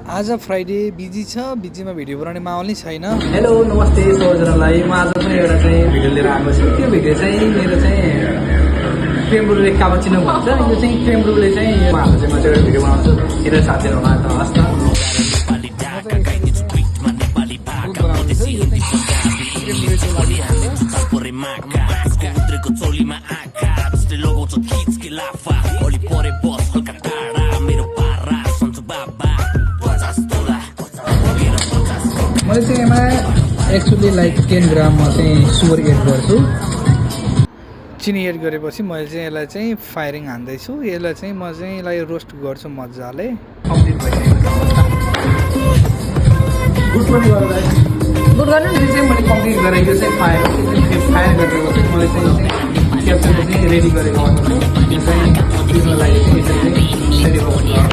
आज Friday busy छ, बिजीमा video बनाउने माहौल नै छैन। हेलो नमस्ते सबैजनालाई। म आज पनि एउटा चाहिँ भिडियो लिएर आएको छु। त्यो भिडियो चाहिँ मेरो चाहिँ क्रेम ब्रुले कापाचिनो भन्छ। यो चाहिँ क्रेम ब्रुले चाहिँ उहाँहरू चाहिँ म चाहिँ एउटा भिडियो बनाउँछु। हेरेर साथीहरूमा त हस् न। मैले चाहिँ यसमा एक्चुअली लाइक 10 ग्राम म चाहिँ सुगर एड गर्छु। चिनी एड गरेपछि मैले चाहिँ यसलाई चाहिँ फायरिङ हान्दैछु। यसलाई चाहिँ म चाहिँ यसलाई रोस्ट गर्छु मजाले। कम्प्लिट भइसकेको गुड पनि गर्दा गुड गर्नु नि चाहिँ मैले कम्प्लिट गरेँ। यो चाहिँ फायर गरेको चाहिँ मैले चाहिँ क्याप्चर चाहिँ रेडी गरेको छु। यो चाहिँ पिस्नको लागि चाहिँ यसरी चाहिँ रेडी गर्छु।